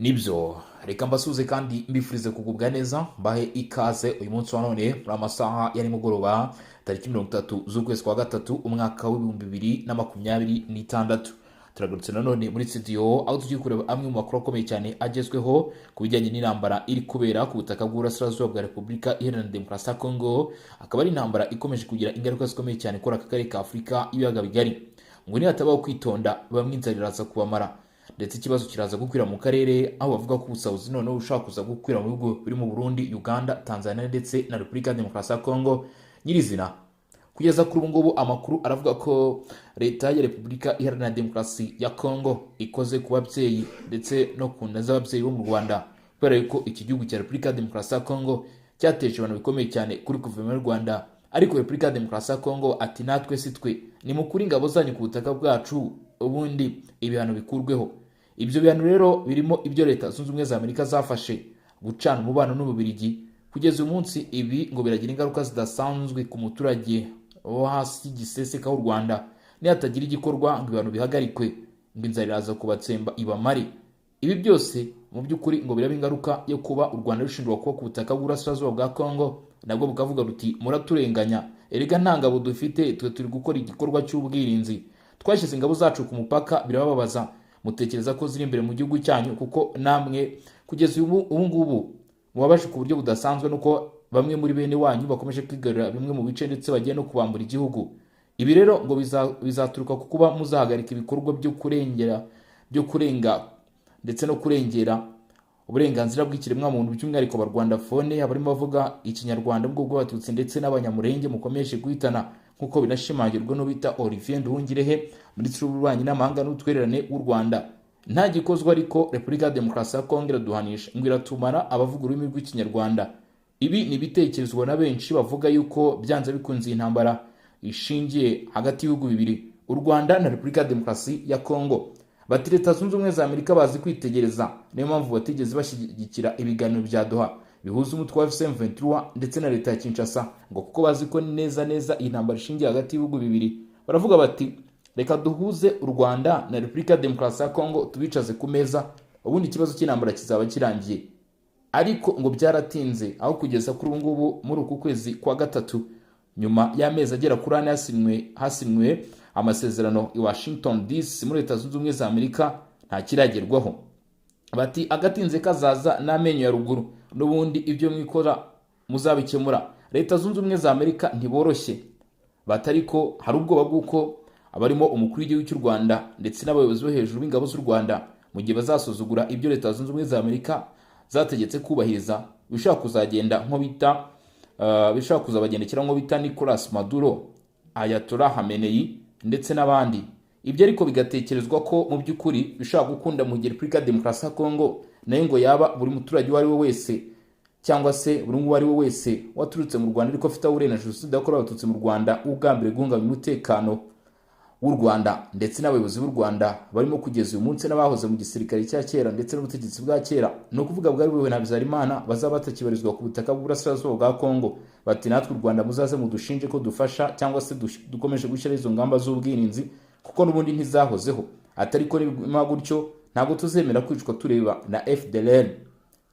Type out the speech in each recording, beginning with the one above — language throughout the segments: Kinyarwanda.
Nibyo, reka mbasuhuze kandi mbifurize kugubwa neza, mbahe ikaze uyu munsi wa none muri amasaha ya nimugoroba, tariki 30 z'ukwezi kwa gatatu, umwaka w'2026. Turagarutse nanone muri studio, aho tugiye kureba amwe mu makuru akomeye cyane agezweho ku bijyanye n'intambara iri kubera ku butaka bw'uburasirazuba bwa Repubulika Iharanira Demokarasi ya Kongo, akaba ari intambara ikomeje kugira ingaruka zikomeye cyane kuri aka karere ka Afurika y'Ibiyaga Bigari. Ngo nihatabaho kwitonda, bamwe inzara iraza kubamara, ndetse ikibazo kiraza gukwira mu karere, aho bavuga ko ubusahuzi noneho bushobora kuza gukwira mu bihugu biri mu Burundi, Uganda, Tanzania ndetse na Repubulika ya Demokarasi ya Kongo nyirizina. Kugeza kuri ubu ngubu, amakuru aravuga ko leta ya Repubulika Iharanira Demokarasi ya Kongo ikoze ku babyeyi ndetse no ku nda z'ababyeyi bo mu Rwanda, kubera yuko iki gihugu cya Repubulika ya Demokarasi ya Kongo cyateje ibintu bikomeye cyane kuri guverinoma y'u Rwanda. Ariko Repubulika ya Demokarasi ya Kongo ati: "Natwe si twe, ni mukuri ingabo zanyu ku butaka bwacu, ubundi ibihano bikurweho." Ibyo bihano rero birimo ibyo Leta Zunze Ubumwe za Amerika zafashe, gucana umubano n'Ububirigi. Kugeza uyu munsi, ibi ngo biragira ingaruka zidasanzwe ku muturage wo hasi giseseka w'u Rwanda. Nihatagira igikorwa ngo ibihano bihagarikwe, ngo inzara iraza kubatsemba ibamare. Ibi byose mu by'ukuri ngo biraba ingaruka yo kuba u Rwanda rushinjwa kuba ku butaka bw'uburasirazuba bwa Kongo, nabwo bukavuga ruti: "Muraturenganya, erega nta ngabo dufite, twe turi gukora igikorwa cy'ubwirinzi. Twashyize ingabo zacu ku mupaka birababaza, mutekereza ko ziri imbere mu gihugu cyanyu, kuko namwe kugeza ubu ngubu mubabaje ku buryo budasanzwe, nuko bamwe muri bene wanyu bakomeje kwigarurira bimwe mu bice, ndetse bagiye no kubambura igihugu." Ibi rero ngo bizaturuka ku kuba muzahagarika ibikorwa byo kurengera, byo kurenga ndetse no kurengera uburenganzira bw'ikiremwamuntu, by'umwihariko Abarwandafone, abarimo bavuga Ikinyarwanda, ubwo bw'Abatutsi ndetse n'Abanyamurenge mukomeje guhitana, nk'uko binashimangirwa n'ubita Olivier Nduhungirehe, Minisitiri w'Ububanyi n'Amahanga n'Ubutwererane w'u Rwanda. Nta gikozwa ariko, Repubulika ya Demokarasi ya Kongo iraduhanisha ngo iratumara abavuga ururimi rw'Ikinyarwanda. Ibi ni ibitekerezwa na benshi bavuga yuko byanze bikunze iyi ntambara ishingiye hagati y'ibihugu bibiri, u Rwanda na Repubulika ya Demokarasi ya Kongo. Bati: "Leta Zunze Ubumwe za Amerika bazi kwitegereza, niyo mpamvu batigeze bashyigikira ibiganiro bya Doha bihuza umutwe wa AFC M23 ndetse na leta ya Kinshasa, ngo kuko bazi ko neza neza iyi ntambara ishingiye hagati y'ibihugu bibiri." Baravuga bati: "Reka duhuze u Rwanda na Repubulika ya Demokarasi ya Kongo, tubicaze ku meza, ubundi ikibazo cy'intambara kizaba kirangiye." Ariko ngo byaratinze, aho kugeza kuri ubu ngubu, muri uku kwezi kwa gatatu, nyuma y'amezi agera kuri 4 hasinwe amasezerano i Washington DC muri Leta Zunze Ubumwe za Amerika, nta kiragerwaho. Bati: "Agatinze kazaza n'amenyo ya ruguru, n'ubundi ibyo mwikora muzabikemura." Leta Zunze Ubumwe za Amerika ntiboroshye. Batari ko hari ubwoba bw'uko abarimo umukuru w'igihugu cy'u Rwanda ndetse n'abayobozi bo hejuru b'ingabo z'u Rwanda, mu gihe bazasuzugura ibyo Leta Zunze Ubumwe za Amerika zategetse kubahiriza, bishobora kuzagenda nko bita bishobora kuzabagendekera nko bita Nicolas Maduro, Ayatollah Khamenei ndetse n'abandi. Ibyo ariko bigatekerezwa ko mu by'ukuri bishobora gukunda mu gihe Repubulika ya Demokarasi ya Kongo nayo ngo yaba buri muturage uwo ari we wese, cyangwa se buri umwe uwo ari we wese waturutse mu Rwanda ariko afite aho na jenoside yakorewe Abatutsi mu Rwanda, ugambiriye guhungabanya umutekano w'u Rwanda ndetse n'abayobozi b'u Rwanda, barimo kugeza uyu munsi n'abahoze mu gisirikare cya kera ndetse n'ubutegetsi bwa kera, ni ukuvuga bwari buyobowe na Habyarimana, bazaba batakibarizwa ku butaka bw'uburasirazuba bwa Kongo. Bati: "Natwe u Rwanda muzaze mudushinje ko dufasha cyangwa se dukomeje gushyiraho izo ngamba z'ubwirinzi, kuko n'ubundi ntizahozeho." Atari ko nibiguma gutyo, ntabwo tuzemera kwicwa tureba na FDLR.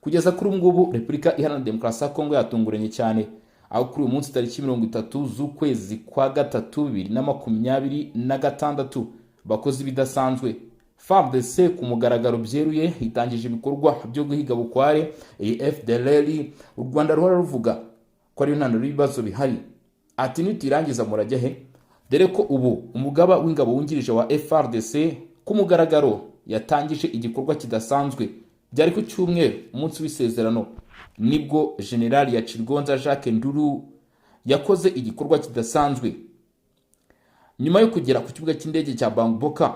Kugeza kuri ubu ngubu, Repubulika Iharanira Demokarasi ya Kongo yatunguranye cyane, aho kuri uyu munsi, tariki 30 z'ukwezi kwa gatatu 2026, bakoze ibidasanzwe. FARDC ku mugaragaro byeruye itangije ibikorwa byo guhiga bukware iyi FDLR u Rwanda ruhora ruvuga ko ari intandaro y'ibibazo bihari. Ati: "Nituyirangiza murajya he?" Dore ko ubu umugaba w'ingabo wungirije wa FARDC ku mugaragaro yatangije igikorwa kidasanzwe. Byari ku cyumweru, umunsi w'isezerano, nibwo Generali Yacigonza Jacques Nduru yakoze igikorwa kidasanzwe. Nyuma yo kugera ku kibuga cy'indege cya Bangboka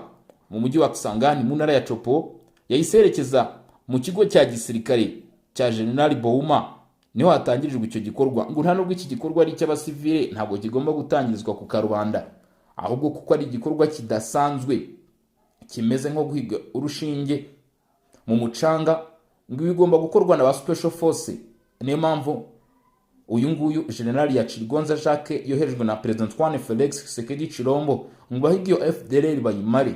mu mujyi wa Kisangani mu ntara ya Tshopo, yahise yerekeza mu kigo cya gisirikare cya General Bouma, niho hatangirijwe icyo gikorwa. Ngo nta nubwo iki gikorwa ari icy'abasivile, ntabwo kigomba gutangirizwa ku karubanda, ahubwo kuko ari igikorwa kidasanzwe kimeze nko guhiga urushinge mu mucanga, ngo bigomba gukorwa na ba special force. Niyo mpamvu uyu nguyu General Yacigonza Jacques yoherejwe na Perezida Antoine Felix Tshisekedi Chilombo ngo bahige iyo FDLR bayimare,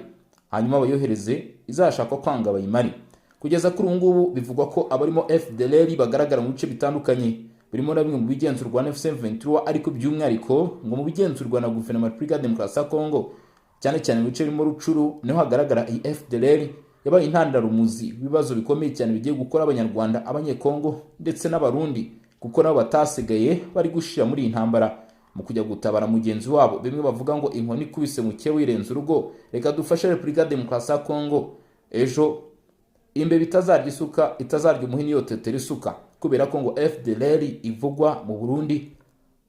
hanyuma bayohereze izashaka kwanga bayimare. Kugeza kuri ubu ngubu, FARDC Kugeza kuri ubu ngubu bivugwa ko abarimo FDLR bagaragara mu bice bitandukanye birimo na bimwe mu bigenzurwa na AFC M23, ariko by'umwihariko ngo mu bigenzurwa na guverinoma ya Repubulika ya Demokarasi ya Kongo, cyane cyane mu bice birimo Rutshuru, niho hagaragara iyi FDLR yabaye intandaramuzi ibibazo bikomeye cyane bigiye gukora Abanyarwanda, Abanyekongo ndetse n'Abarundi, kuko nabo batasigaye bari gushira muri iyi ntambara mu kujya gutabara mugenzi wabo. Bimwe bavuga ngo inkoni ikubise muke wirenza urugo. Reka dufashe Repubulika ya Demokarasi ya Kongo, ejo imbeba itazarya isuka, itazarya umuhini yotetera isuka, kubera ko ngo FDLR ivugwa mu Burundi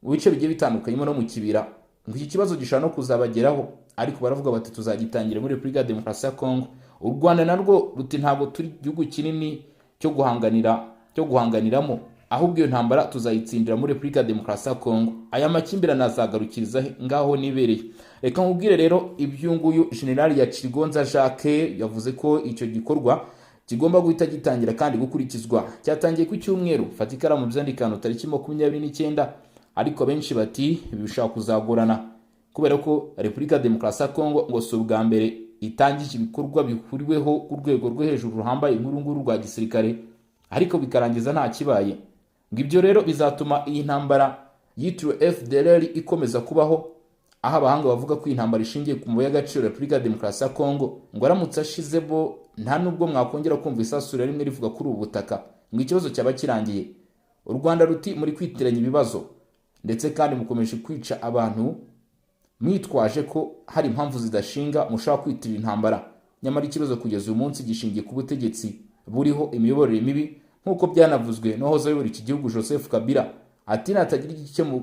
mu bice bigiye bitandukanye no mu Kibira. Ngo iki kibazo gishobora no kuzabageraho, ariko baravuga bati tuzagitangira muri Repubulika ya Demokarasi ya Kongo. U Rwanda narwo ruti ntabwo turi igihugu kinini cyo guhanganiramo, ahubwo iyo ntambara tuzayitsindira muri Repubulika ya Demokarasi ya Kongo. Aya makimbirane azagarukiriza ngaho nibereye. Reka nkubwire rero iby'uyu Generali Yakirigonza Jacques. Yavuze ko icyo gikorwa kigomba guhita gitangira kandi gukurikizwa. Cyatangiye ku cyumweru, fata ikaramu byandikano, tariki 29, ariko benshi bati ibi bishobora kuzagorana kubera ko Repubulika ya Demokarasi ya Kongo ngo si ubwa mbere itangije ibikorwa bihuriweho ku rwego rwo hejuru ruhambaye nk'uru nguru rwa gisirikare, ariko bikarangiza nta kibaye. Ngo ibyo rero bizatuma iyi ntambara yitiriwe FDLR ikomeza kubaho, aho abahanga bavuga ko iyi ntambara ishingiye ku mabuye y'agaciro Repubulika ya Demokarasi ya Kongo ngo aramutse ashizemo, nta nubwo mwakongera kumva isasu rimwe rivuga kuri ubu butaka, ngo ikibazo cyaba kirangiye. U Rwanda ruti muri kwitiranya ibibazo, ndetse kandi mukomeje kwica abantu mwitwaje ko hari impamvu zidashinga mushobora kwitirira intambara, nyamara ikibazo kugeza uyu munsi gishingiye ku butegetsi buriho, imiyoborere mibi, nk'uko byanavuzwe n'uwahoze ayobora iki gihugu Joseph Kabila. Ati natagira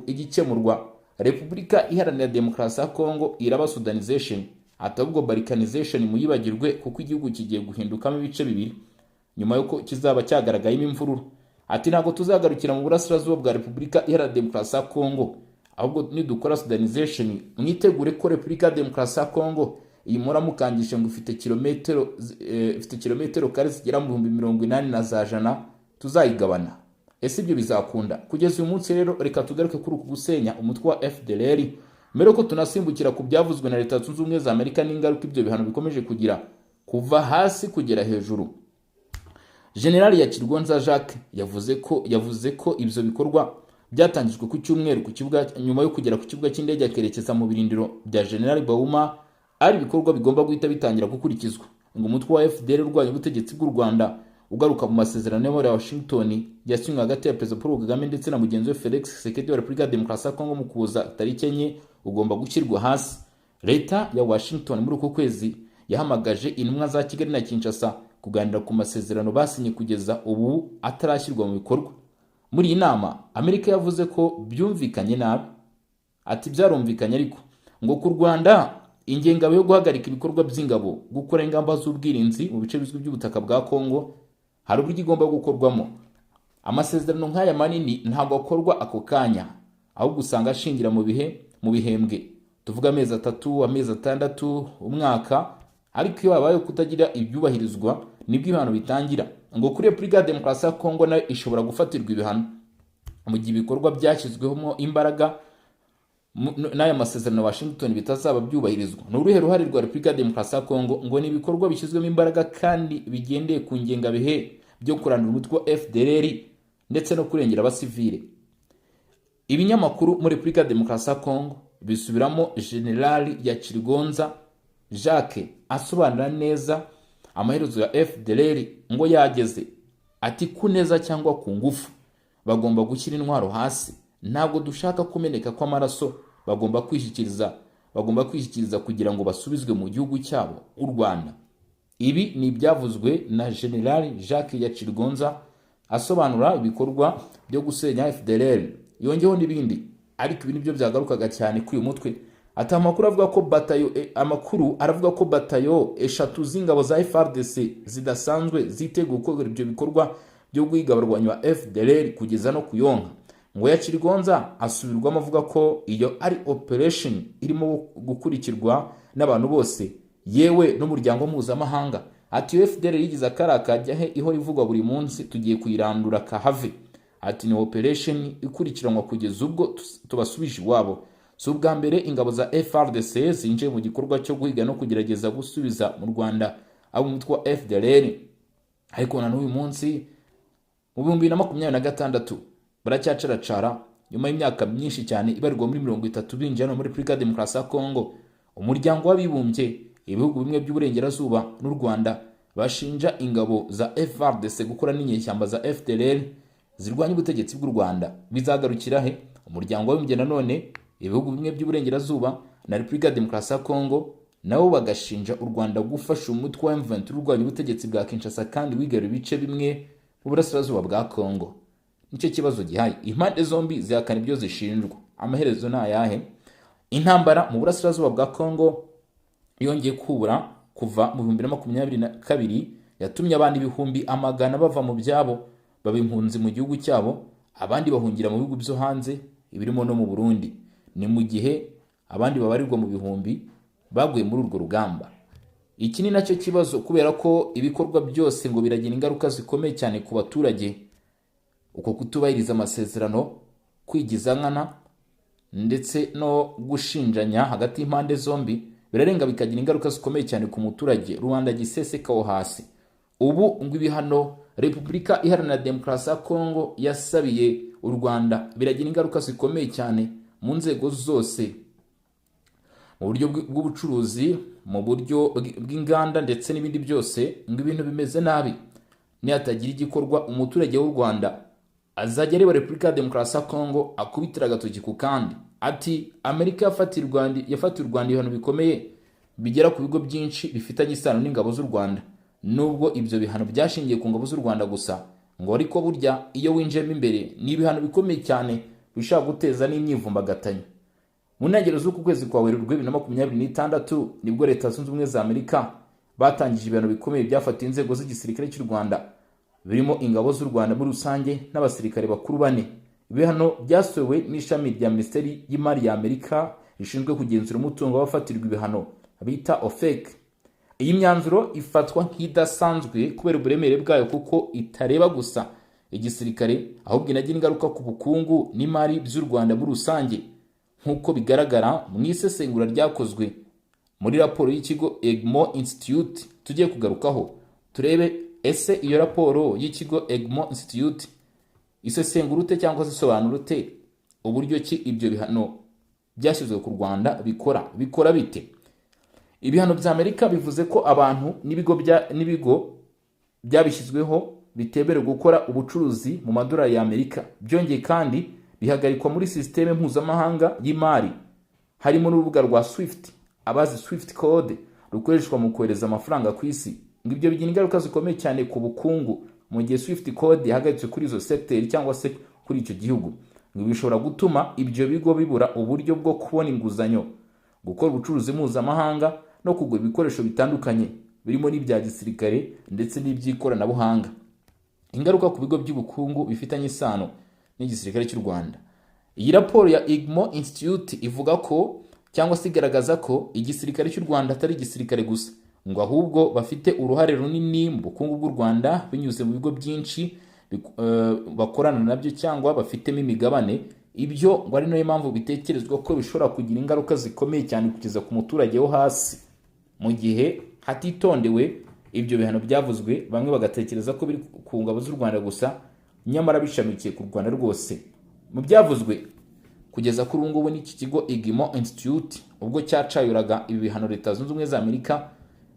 igikemurwa, Repubulika Iharanira Demokarasi ya Kongo iraba Sudanization, ati ahubwo balkanization muyibagirwe, kuko igihugu kigiye guhindukamo ibice bibiri nyuma y'uko kizaba cyagaragayemo imvururu. Ati ntabwo tuzagarukira mu burasirazuba bwa Repubulika Iharanira Demokarasi ya Kongo, ahubwo nidukora Sudanization mwitegure ko Repubulika ya Demokarasi ya Kongo iyi muramukangisha ngo ifite kilometero kare zigera mu 80,000 na za jana tuzayigabana. Ese ibyo bizakunda? Kugeza uyu munsi rero, reka tugaruke kuri uku gusenya umutwe wa FDLR, mbere ko tunasimbukira ku byavuzwe na Leta Zunze Ubumwe za Amerika n'ingaruka ibyo bihano bikomeje kugira kuva hasi kugera hejuru. Generali Yakirgonza Jacques yavuze ko ibyo bikorwa byatangijwe ku cyumweru ku kibuga, nyuma yo kugera ku kibuga cy'indege akerekeza mu birindiro bya General Bauma, ari ibikorwa bigomba guhita bitangira gukurikizwa. Ngo umutwe wa FDLR urwanya ubutegetsi bw'u Rwanda ugaruka mu masezerano yo muri Washington yasinywe hagati ya Perezida Paul Kagame ndetse na mugenzi we Felix Tshisekedi wa Repubulika ya Demokarasi ya Kongo mu Kuboza tariki 4 ugomba gushyirwa hasi. Leta ya Washington muri uku kwezi yahamagaje intumwa za Kigali na Kinshasa kuganira ku masezerano basinye kugeza ubu atarashyirwa mu bikorwa. Muri iyi nama Amerika yavuze ko byumvikanye nabi, ati byarumvikanye, ariko ngo ku Rwanda ingengabihe yo guhagarika ibikorwa by'ingabo, gukora ingamba z'ubwirinzi mu bice bizwi by'ubutaka bwa Kongo, hari uburyo igomba gukorwamo. Amasezerano nk'aya manini ntabwo akorwa ako kanya, ahubwo usanga ashingira mu bihe, mu bihembwe, tuvuga amezi 3, amezi 6, umwaka, ariko iyo habayeho kutagira ibyubahirizwa nibwo ibihano bitangira. Ngo kuri Repubulika ya Demokarasi ya Kongo nayo ishobora gufatirwa ibihano mu gihe ibikorwa byashyizwemo imbaraga n'aya masezerano Washington bitazaba byubahirizwa. Ni uruhe ruhare rwa Repubulika ya Demokarasi ya Kongo? Ngo ni ibikorwa bishyizwemo imbaraga kandi bigendeye ku ngengabihe byo kurandura umutwe wa FDLR ndetse no kurengera abasivile. Ibinyamakuru muri Repubulika ya Demokarasi ya Kongo bisubiramo Generali ya Kirigonza Jacques asobanura neza amaherezo ya FDLR ngo yageze, ati ku neza cyangwa ku ngufu bagomba gushyira intwaro hasi, ntabwo dushaka kumeneka kw'amaraso, bagomba kwishyikiriza kugira ngo basubizwe mu gihugu cyabo u Rwanda. Ibi ni ibyavuzwe na General Jacques Yakirigonza asobanura ibikorwa byo gusenya FDLR. Yongeyeho n'ibindi, ariko ibi nibyo byagarukaga cyane kuri uyu mutwe. Ati amakuru aravuga ko batayo eshatu z'ingabo za FARDC zidasanzwe ziteguye gukora ibyo bikorwa byo guhiga abarwanyi ba FDLR kugeza no kuyonka. Ngo Yakirigonza asubirwamo avuga ko iyo ari operation irimo gukurikirwa n'abantu bose, yewe n'umuryango mpuzamahanga. Ati iyo FDLR yigize akari kajya he ihora ivugwa buri munsi, tugiye kuyirandura kahave. Ati ni operation ikurikiranwa kugeza ubwo tubasubije iwabo. Si ubwa mbere ingabo za FARDC zinjiye mu gikorwa cyo guhiga no kugerageza gusubiza mu Rwanda abo umutwe wa FDLR. Ariko na n'uyu munsi mu 2026 baracyacaracara, nyuma y'imyaka myinshi cyane ibarirwa muri 30 binjiye hano muri Repubulika ya Demokarasi ya Kongo. Umuryango w'Abibumbye, ibihugu bimwe by'Uburengerazuba n'u Rwanda bashinja ingabo za FARDC gukora n'inyeshyamba za FDLR zirwanya ubutegetsi bw'u Rwanda. Bizagarukira he? Umuryango w'Abibumbye nanone, ibihugu bimwe by'Uburengerazuba na Repubulika ya Demokarasi ya Kongo nabo bagashinja u Rwanda gufasha umutwe wa M23 urwanya ubutegetsi bwa Kinshasa kandi wigarura ibice bimwe mu burasirazuba bwa Kongo. Nicyo kibazo gihari. Impande zombi zihakana ibyo zishinjwa. Amaherezo ni ayahe? Intambara mu burasirazuba bwa Kongo yongeye kubura kuva mu 2022, yatumye abantu ibihumbi amagana bava mu byabo, baba impunzi mu gihugu cyabo, abandi bahungira mu bihugu byo hanze, ibirimo no mu Burundi. Ni mu gihe abandi babarirwa mu bihumbi baguye muri urwo rugamba. Iki ni nacyo kibazo, kubera ko ibikorwa byose ngo biragira ingaruka zikomeye cyane ku baturage. Uko kutubahiriza amasezerano, kwigiza nkana ndetse no gushinjanya hagati y'impande zombi birarenga bikagira ingaruka zikomeye cyane ku muturage, rubanda giseseka wo hasi. Ubu ngo ibihano Repubulika Iharanira Demokarasi ya Kongo yasabiye u Rwanda biragira ingaruka zikomeye cyane mu nzego zose, mu buryo bw'ubucuruzi, mu buryo bw'inganda ndetse n'ibindi byose. Ngo ibintu bimeze nabi. Nihatagira igikorwa, umuturage w'u Rwanda azajya areba Repubulika ya Demokarasi ya Kongo akubitira agatoki ku kandi, ati: "Amerika yafatiye u Rwanda ibihano bikomeye bigera ku bigo byinshi bifitanye isano n'ingabo z'u Rwanda." Nubwo ibyo bihano byashingiye ku ngabo z'u Rwanda gusa, ngo ariko burya iyo winjiyemo imbere ni ibihano bikomeye cyane bishobora guteza n'imyivumbagatanyo. Mu ntangiriro z'uku kwezi kwa Werurwe 2026 nibwo Leta Zunze Ubumwe za Amerika batangije ibihano bikomeye byafatiye inzego z'igisirikare cy'u Rwanda, birimo ingabo z'u Rwanda muri rusange n'abasirikare bakuru bane. Ibihano byasohowe n'ishami rya Minisiteri y'Imari ya Amerika rishinzwe kugenzura umutungo w'abafatirwa ibihano bita OFAC. Iyi myanzuro ifatwa nk'idasanzwe kubera uburemere bwayo, kuko itareba gusa igisirikare, ahubwo inagira ingaruka ku bukungu n'imari by'u Rwanda muri rusange, nk'uko bigaragara mu isesengura ryakozwe muri raporo y'ikigo Egmont Institute tugiye kugarukaho, turebe ese iyo raporo y'ikigo Egmont Institute isesengura ute cyangwa se isobanura ute uburyo ki ibyo bihano byashyizwe ku Rwanda bikora bite. Ibihano bya Amerika bivuze ko abantu n'ibigo byabishyizweho bitemerewe gukora ubucuruzi mu madolari ya Amerika. Byongeye kandi, bihagarikwa muri sisiteme mpuzamahanga y'imari, harimo n'urubuga rwa SWIFT, abazi SWIFT code, rukoreshwa mu kohereza amafaranga ku isi. Ngo ibyo bigira ingaruka zikomeye cyane ku bukungu mu gihe SWIFT code yahagaritswe kuri izo segiteri cyangwa se kuri icyo gihugu. Ngo bishobora gutuma ibyo bigo bibura uburyo bwo kubona inguzanyo, gukora ubucuruzi mpuzamahanga no kugura ibikoresho bitandukanye, birimo n'ibya gisirikare ndetse n'iby'ikoranabuhanga. Ingaruka ku bigo by'ubukungu bifitanye isano n'igisirikare cy'u Rwanda. Iyi raporo ya Egmont Institute ivuga ko cyangwa se igaragaza ko igisirikare cy'u Rwanda atari igisirikare gusa, ngo ahubwo bafite uruhare runini mu bukungu bw'u Rwanda binyuze mu bigo byinshi bakorana nabyo cyangwa bafitemo imigabane. Ibyo ngo ari nayo mpamvu bitekerezwa ko bishobora kugira ingaruka zikomeye cyane kugeza ku muturage wo hasi mu gihe hatitondewe ibyo bihano byavuzwe, bamwe bagatekereza ko biri ku ngabo z'u Rwanda gusa, nyamara bishamikiye ku Rwanda rwose. Mu byavuzwe kugeza kuri ubu ngubu n'iki kigo Egmont Institute ubwo cyacayuraga ibi bihano Leta Zunze Ubumwe za Amerika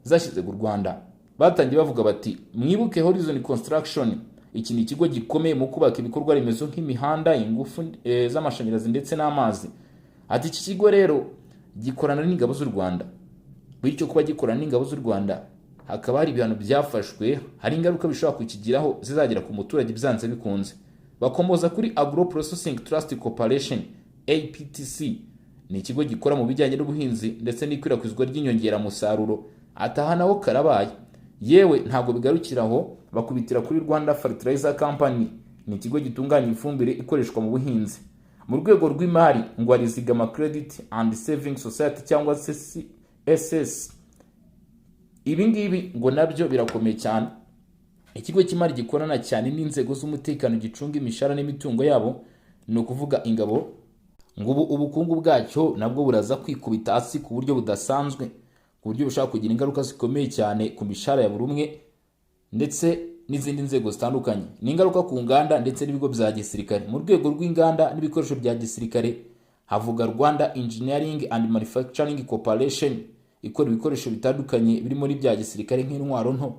zashyize ku Rwanda, batangiye bavuga bati: "Mwibuke Horizon Construction." Iki ni ikigo gikomeye mu kubaka ibikorwa remezo nk'imihanda, ingufu z'amashanyarazi ndetse n'amazi. Ati: "Iki kigo rero gikorana n'ingabo z'u Rwanda." Bityo kuba gikorana n'ingabo z'u Rwanda hakaba hari ibihano byafashwe, hari ingaruka bishobora kukigiraho zizagera ku muturage byanze bikunze. Bakomoza kuri Agro Processing Trust Corporation, APTC, ni ikigo gikora mu bijyanye n'ubuhinzi ndetse n'ikwirakwizwa ry'inyongeramusaruro. Ataha naho karabaye. Yewe, ntabwo bigarukira aho, bakubitira kuri Rwanda Fertilizer Company, ni ikigo gitunganya ifumbire ikoreshwa mu buhinzi. Mu rwego rw'imari ngo hari Zigama Credit and Saving Society cyangwa se CSS. Ibi ngibi ngo nabyo birakomeye cyane, ikigo cy'imari gikorana cyane n'inzego z'umutekano, gicunga imishahara n'imitungo yabo, ni ukuvuga ingabo. Ngo ubu ubukungu bwacyo nabwo buraza kwikubita hasi ku buryo budasanzwe, ku buryo bushobora kugira ingaruka zikomeye cyane ku mishahara ya buri umwe ndetse n'izindi nzego zitandukanye. Ni ingaruka ku nganda ndetse n'ibigo bya gisirikare. Mu rwego rw'inganda n'ibikoresho bya gisirikare havuga Rwanda Engineering and Manufacturing Corporation, ikora ibikoresho bitandukanye birimo n'ibya gisirikare nk'intwaro nto.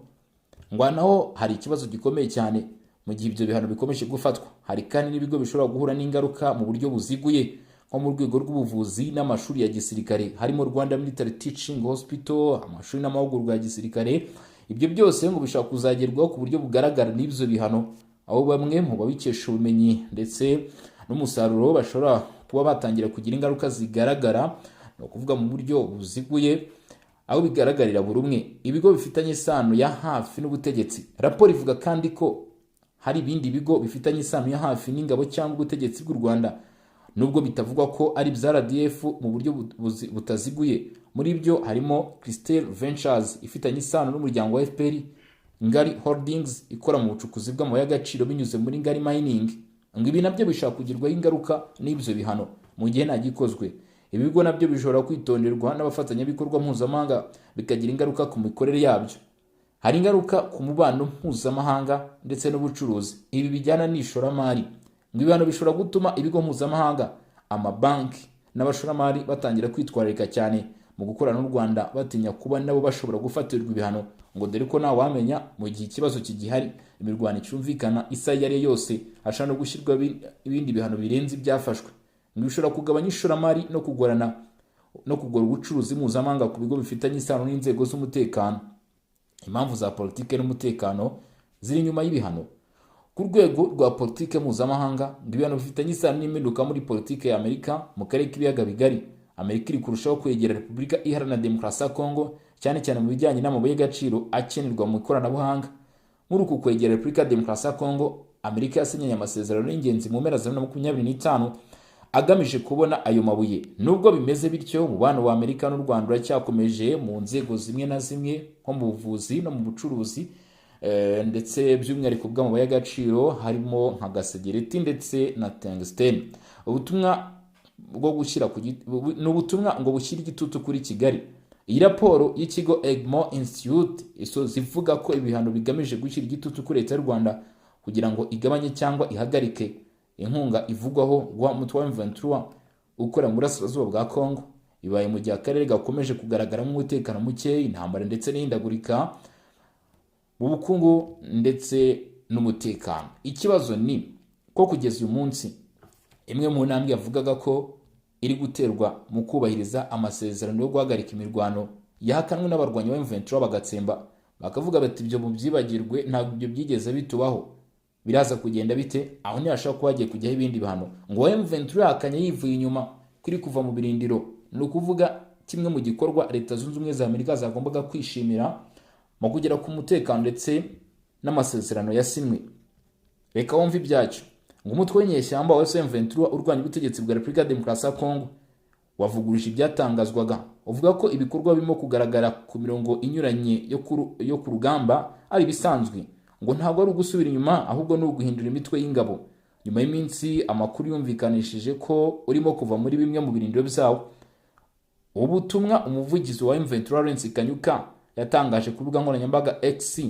Ngo naho hari ikibazo gikomeye cyane mu gihe ibyo bihano bikomeje gufatwa. Hari kandi n'ibigo bishobora guhura n'ingaruka mu buryo buziguye, nko mu rwego rw'ubuvuzi n'amashuri ya gisirikare, harimo Rwanda Military Teaching Hospital, amashuri n'amahugurwa ya gisirikare. Ibyo byose ngo bishobora kuzagerwaho ku buryo bugaragara n'ibyo bihano, aho bamwe mu babikesha ubumenyi ndetse n'umusaruro bashobora kuba batangira kugira ingaruka zigaragara, ni ukuvuga mu buryo buziguye, aho bigaragarira buri umwe. Ibigo bifitanye isano ya hafi n'ubutegetsi. Raporo ivuga kandi ko hari ibindi bigo bifitanye isano ya hafi n'ingabo cyangwa ubutegetsi bw'u Rwanda, nubwo bitavugwa ko ari ibya RDF mu buryo butaziguye. Muri byo harimo Crystal Ventures ifitanye isano n'umuryango wa FPR, Ngari Holdings ikora mu bucukuzi bw'amabuye y'agaciro binyuze muri Ngari Mining. Ngo ibi nabyo bishobora kugirwaho ingaruka n'ibyo bihano mu gihe nta gikozwe. Ibi bigo nabyo bishobora kwitonderwa n'abafatanyabikorwa mpuzamahanga, bikagira ingaruka ku mikorere yabyo. Hari ingaruka ku mubano mpuzamahanga ndetse n'ubucuruzi. Ibi bijyana n'ishoramari. Ngo ibihano bishobora gutuma ibigo mpuzamahanga, amabanki n'abashoramari batangira kwitwararika cyane mu gukorana n'u Rwanda, batinya kuba nabo bashobora gufatirwa ibihano, ngo dore ko ntawamenya mu gihe ikibazo kigihari, imirwano icyumvikana, isaha iyo ari yo yose hashobora no gushyirwa ibindi bihano birenze ibyafashwe. Ngo bishobora kugabanya ishoramari no kugorana no kugora ubucuruzi mpuzamahanga ku bigo bifitanye isano n'inzego z'umutekano. Impamvu za politike n'umutekano ziri inyuma y'ibihano. Ku rwego rwa politike mpuzamahanga, ngo ibihano bifitanye isano n'impinduka muri politike ya Amerika mu karere k'ibiyaga bigari. Amerika iri kurushaho kwegera Repubulika Iharanira Demokarasi ya Kongo, cyane cyane mu bijyanye n'amabuye y'agaciro akenerwa mu ikoranabuhanga. Muri uku kwegera Repubulika ya Demokarasi ya Kongo, Amerika yasinyanye amasezerano y'ingenzi mu mpera za 2025 agamije kubona ayo mabuye. Nubwo bimeze bityo, umubano wa Amerika n'u Rwanda uracyakomeje mu nzego zimwe na zimwe, nko mu buvuzi no mu bucuruzi, ndetse by'umwihariko bw'amabuye y'agaciro, harimo nka gasegereti ndetse na tungsten. Ubutumwa bwo gushyira ku ni ubutumwa ngo bushyira igitutu kuri Kigali. Iyi raporo y'ikigo Egmont Institute isoza ivuga ko ibihano bigamije gushyira igitutu kuri leta y'u Rwanda kugira ngo igabanye cyangwa ihagarike inkunga ivugwaho guha umutwe wa M23 ukorera mu burasirazuba bwa Congo. Bibaye mu gihe akarere gakomeje kugaragaramo umutekano muke, intambara ndetse n'ihindagurika mu bukungu ndetse n'umutekano. Ikibazo ni ko kugeza uyu munsi imwe mu ntambwe yavugaga ko iri guterwa mu kubahiriza amasezerano yo guhagarika imirwano yahakanwe n'abarwanyi ba M23, bagatsemba bakavuga bati: "Ibyo mubyibagirwe, ntabwo ibyo byigeze bitubaho." Biraza kugenda bite? Aho ntihashobora kuba hagiye kujyaho ibindi bihano. Ngo M23 yahakanye yivuye inyuma kuri kuva mu birindiro, ni ukuvuga kimwe mu gikorwa Leta Zunze Ubumwe za Amerika zagombaga kwishimira mu kugera ku mutekano ndetse n'amasezerano yasinwe. Reka wumve ibyacyo. Ngo umutwe w'inyeshyamba wa M23 urwanya ubutegetsi bwa Repubulika ya Demokarasi ya Kongo wavuguruje ibyatangazwaga, uvuga ko ibikorwa birimo kugaragara ku mirongo inyuranye yo ku rugamba ari ibisanzwe. Ngo ntabwo ari ugusubira inyuma, ahubwo ni uguhindura imitwe y'ingabo, nyuma y'iminsi amakuru yumvikanishije ko urimo kuva muri bimwe mu birindiro byawo. Ubutumwa umuvugizi wa M23 Lawrence Kanyuka yatangaje ku rubuga nkoranyambaga X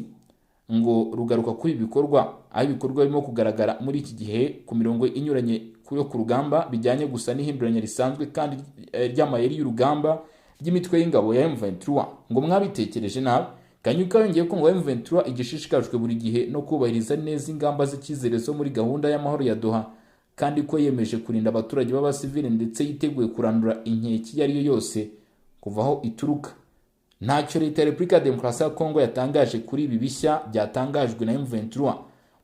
ngo rugaruka kuri ibi bikorwa, aho ibikorwa birimo kugaragara muri iki gihe ku mirongo inyuranye yo ku rugamba bijyanye gusa n'ihinduranya risanzwe kandi ry'amayeri y'urugamba ry'imitwe y'ingabo ya M23. Ngo mwabitekereje nabi. Kanyuka yongeye ko ngo M23 igishishikajwe buri gihe no kubahiriza neza ingamba z'icyizere zo muri gahunda y'amahoro ya Doha, kandi ko yemeje kurinda abaturage b'abasivili ndetse yiteguye kurandura inkeke iyo ari yo yose kuva aho ituruka. Ntacyo leta ya Repubulika ya Demokarasi ya Kongo yatangaje kuri ibi bishya byatangajwe na M23.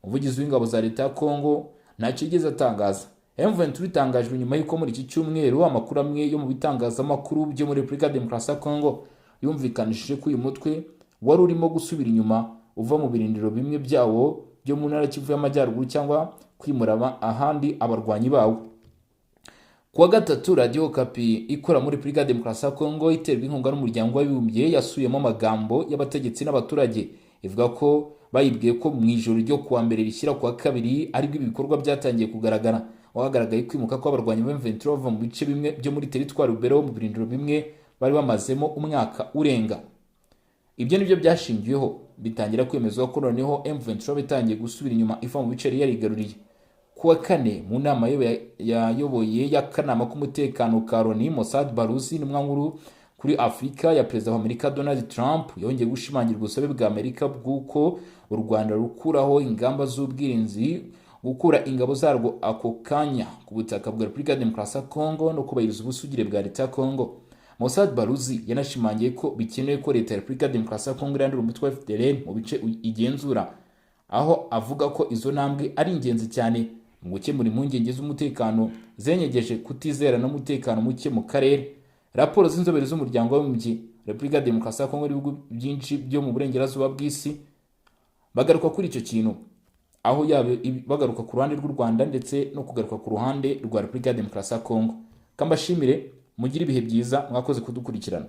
Umuvugizi w'ingabo za leta ya Kongo ntacyo yigeze atangaza. M23 itangajwe nyuma y'uko muri iki cyumweru amakuru amwe yo mu bitangazamakuru byo muri Repubulika ya Demokarasi ya Kongo yumvikanishije ko uyu mutwe wari urimo gusubira inyuma uva mu birindiro bimwe byawo byo mu ntara Kivu y'Amajyaruguru cyangwa kwimura ahandi abarwanyi bawo. Kuwa gatatu, Radiyo Okapi ikora muri Repubulika ya Demokarasi ya Kongo iterwa inkunga n'Umuryango w'Abibumbye yasubiyemo amagambo y'abategetsi n'abaturage, ivuga ko bayibwiye ko mu ijoro ryo kuwa mbere rishyira kuwa kabiri aribwo ibi bikorwa byatangiye kugaragara, aho hagaragaye kwimuka kw'abarwanyi ba M23 bava mu bice bimwe byo muri teritwari Lubero, mu birindiro bimwe bari bamazemo umwaka urenga. Ibyo nibyo byashingiweho bitangira kwemezwa ko noneho M23 itangiye gusubira inyuma iva mu bice yari yarigaruriye. Kuwa kane, mu nama yayoboye y'akanama k'umutekano ka Loni, Massad Boulos, intumwa nkuru kuri Afurika ya Perezida wa Amerika Donald Trump, yongeye gushimangira ubusabe bwa Amerika bw'uko u Rwanda rukuraho ingamba z'ubwirinzi, gukura ingabo zarwo ako kanya ku butaka bwa Repubulika ya Demokarasi ya Kongo no kubahiriza ubusugire bwa leta ya Kongo. Massad Boulos yanashimangiye ko bikenewe ko leta ya Repubulika ya Demokarasi ya Kongo irandura umutwe wa FDLR mu bice igenzura, aho avuga ko izo ntambwe ari ingenzi cyane mu gukemura impungenge z'umutekano zenyegeje kutizera n'umutekano muke mu karere. Raporo z'inzobere z'Umuryango w'Abibumbye, Repubulika ya Demokarasi ya Kongo n'ibihugu byinshi byo mu burengerazuba bw'isi bagaruka kuri icyo kintu, aho yaba bagaruka ku ruhande rw'u Rwanda ndetse no kugaruka ku ruhande rwa Repubulika ya Demokarasi ya Kongo. Kambashimire, mugire ibihe byiza, mwakoze kudukurikirana.